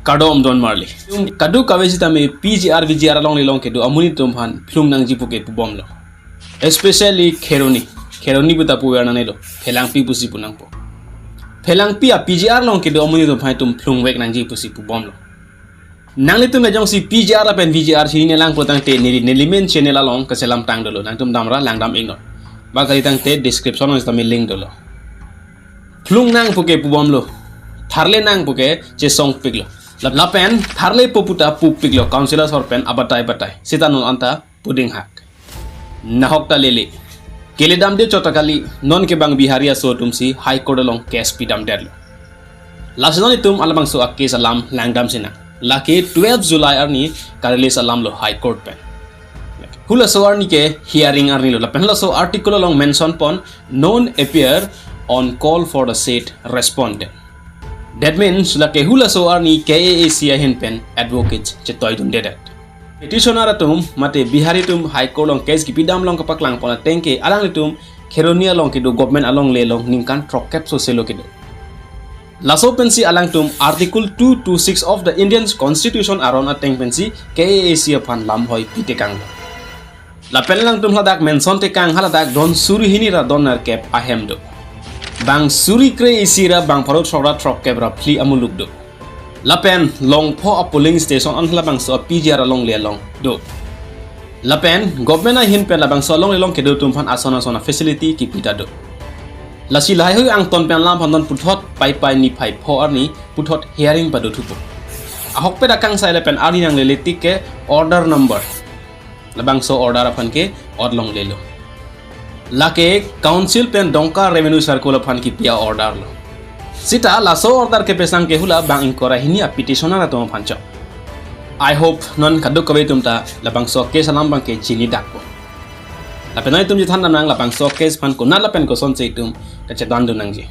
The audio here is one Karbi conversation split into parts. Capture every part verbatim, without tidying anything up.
Kardom don marli. Kadokave sitame P G R V G R alongle along kedo amonit atum aphan phlung nangji puke pubomlo. Especially Kheroni. Kheroni puta puver nangnelo. Phelangpi pusi pu nangpo. Phelangpi a P G R along kedo amonit atum aphan itum phlungvek nangji pusi pubomlo. Nanglitum le jongsi P G R lapen V G R chinine lang pulotangte neli, neli main channel along kachelamtang dolo. Nangtum damra langdam iknon. Ba kali tangte description along sitame link dolo. Phlung nang puke pubomlo. Tharle nang puke chesongpiklo. Lap-, lapen tharlepo puta pupiklo council asor pen abatai batai. Sita non anta puding hak. Nahok ta lele. Keledamde chot ta kali, non ke bang Bihari aso atumsi High Court along case pidamdetlo. Lasi non itum labangso a case alam langdam sinang. Lake twelve July arni ka-release alamlo High Court pen. Hulaso arni ke hearing arnilo. Lapen hulaso article along mention pon, "None appear on call for the said respondent." That means, lake hulaso arni K A A C ahin pen advocate chetoidundedet. Petitioner atum mate Bihari atum High Court along case kipidam along kapaklang pon ateng ke alanglitum Kheroni along kedo government alongle along ningkan throkkep soselo kedo. Laso pensi alangtum Article two two six of the Indian Constitution aron ateng pensi K A A C aphan lamhoi pitekanglo. Lapen alangtum ladak mention tekang haladak don suri hini ra don nerkep ahem do. Bang suri kre-isi ra bang pharo throk ra throkkep ra phli amuluk do. Lapen Longpho a polling station an halabangso a P G R alongle along do. Lapen government ahin pen labangso alongle along kedo atum aphan ason ason a facility kipita do. Lasi lahaihui angton pen alam aphan non puthot Paipai niphai pho arni puthot hearing padothupo. Ahokpet akangsai lapen arni nanglele tik ke order number. Labangso order aphan ke ot longlelo. Lake council pen Dongka Revenue Circle aphan kipi a-order lo. Sita laso order kepesang ke hula bang ingkoi ra hini a petitioner atum aphan chot. I hope non kadokave atum ta labangso case alam abangke chinidakpo. Lapen non itum chethan damnang labangso case aphan konat lapen kosonsi itum kachethandun nangji.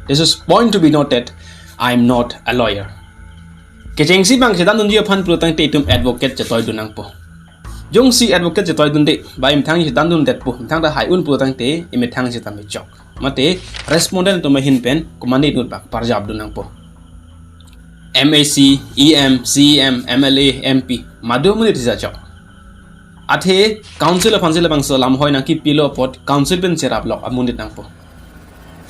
This is point to be noted, I am not a lawyer. Kechengsi bang chethandunji aphan pulotangte itum advocate chetoidun nangpo. Jongsi advocate chetoidunde, ba imethang chethandundetpo, imethang ta hai-un pulotangte, imethang sitame chok. Mate, respondent atum ahin pen, komane inut bak parjapdun nangpo. M A C, E M, C E M, M L A, M P, madu amonit hisa chok. Athe, council aphansi labangso lamhoi nangkipilo apot, council pen cheraplok amonit nangpo.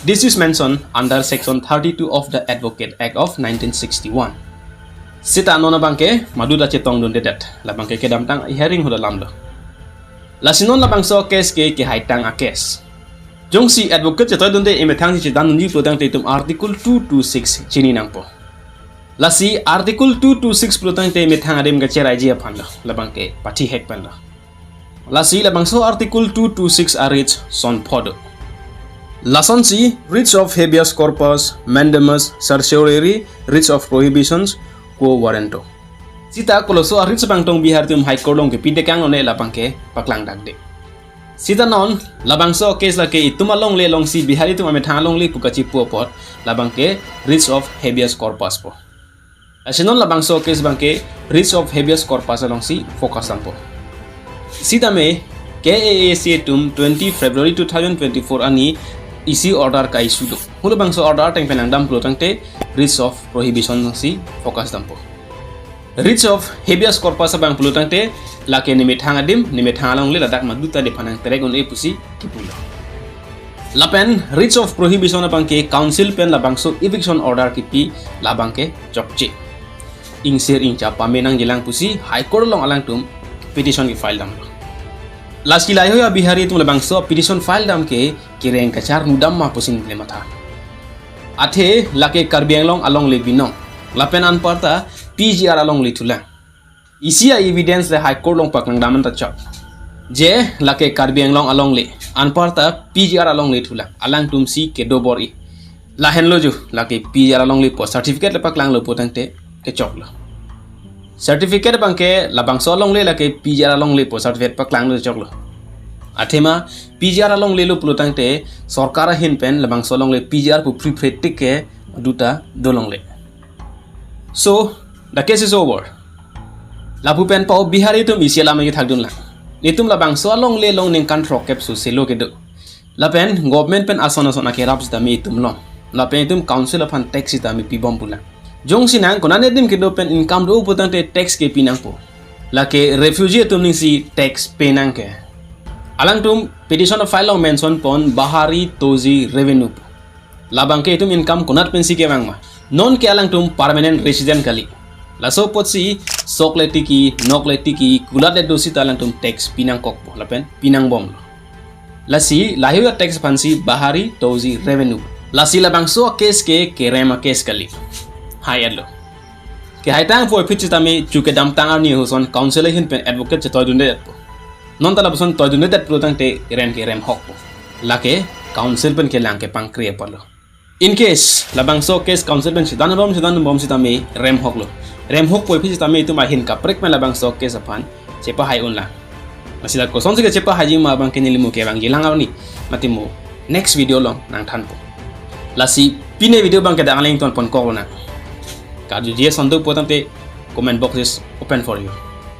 This is mentioned under Section thirty-two of the Advocate Act of nineteen sixty-one. Sita non abangke madu ta chetongdundedet. Labangke kedamtang hearing hula alamlo. Lasi non labangso case ke kehaitang a-case. Jongsi advocate chetoidunde imethangsi chethandunji pulotangte itum Article two two six chini nangpo. Lasi Article two two six pulotangte imethang adim kacheraiji aphanlo. Labangke pathihek penlo. Lasi labangso Article two two six a-writs son pho do. Lasonsi writs of habeas corpus, mandamus, certiorari, writs of prohibitions, quo warranto. Sita koloso a-writs abang tong Bihari atum High Court along kepitekang lone labangke paklangdakde. Sita non labangso case lake itum alongle alongsi Bihari atum amethang alongle pu kachipu apot labangke writs of habeas corpus po. Lasi non labangso case abangke writs of habeas corpus alongsi focus dampo. Sitame K A A C atum twenty February two thousand twenty-four arni isi order ka-issue do. Halabangso order ateng pen nangdam pulotangte writs of prohibition alongsi focus dampo. Writs of habeas corpus abang pulotangte lake nemethang adim, nemethang alongle ladak madu ta nephan nangterek un-e pusi kipulo. Lapen writs of prohibition abangke council pen labangso eviction order kipi labangke chokche. Ingsir ingcha pame nangjilang pusi High Court along alangtum petition kefile damlo. Lasi lahaihui a-Bihari atum labangso petition file dam ke kereng kacharnu dam ma pusi neli matha. Athe lake Karbi Anglong alongle binong. Lapen anparta P G R alongle thulang. Isi a-evidence le High Court along paklang dam anta chok. Je lake Karbi Anglong alongle, anparta P G R alongle thulang. Alangtumsi kedo bor-i. Lahenlo jo, lake P G R alongle pu certificate le paklanglo pulotangte kechoklo. Certificate abangke labangso alongle lake P G R alongle pu certificate paklanglo choklo. Athema P G R alonglelo pulotangte sorkar ahin pen labangso alongle P G R pu prepaid tik ke duta dolongle. So, the case is over. Lapu pen pao Bihari atum isi alam kethakdunlang. Itum labangso alongle along ningkan throkkep soselo kedo. Lapen government pen ason ason akerap sitame itum long. Lapen itum council aphan tax sitame pibom pulang. Jongsi nang konat adim kedo pen income do putangte tax ke pinangpo. Lake refugee atum ning si tax pinang ke. Alangtum petition a-file along mention pon Bahari Tozi revenue pu. Labang ke itum income konat pensi kevang ma. Non ke alangtum permanent resident kali. Laso apotsi sok le tiki, nok le tiki, kulat le do sita alangtum tax pinangkokpo lapen pinangbomlo. Lasi lahei a-tax aphansi Bahari Tozi revenue. Lasi labangso a-case ke kerem a-case kali. Hai alo. Kehai tangpo aphi sitame chu kedamtang arni ahuson council ahin pen advocate chetoidundetpo. Non ta lapuson toidundet pulotangte rem ke remhokpo. Lake council pen kelang kepangkri apotlo. In case labangso case council pen chedanbom chedanbom sitame remhoklo. Remhokpo aphi sitame itum ahin kaprek pen labangso case aphan chepahai unlang. Lasi la kosonsi kechepahaiji ma abang ke neli mo kevangjilang arni. Mati mo next video along nangthanpo. Lasi pine video abang ke dak aleng ton ponkoklo nang. Karjuji ason do putangte comment box is open for you.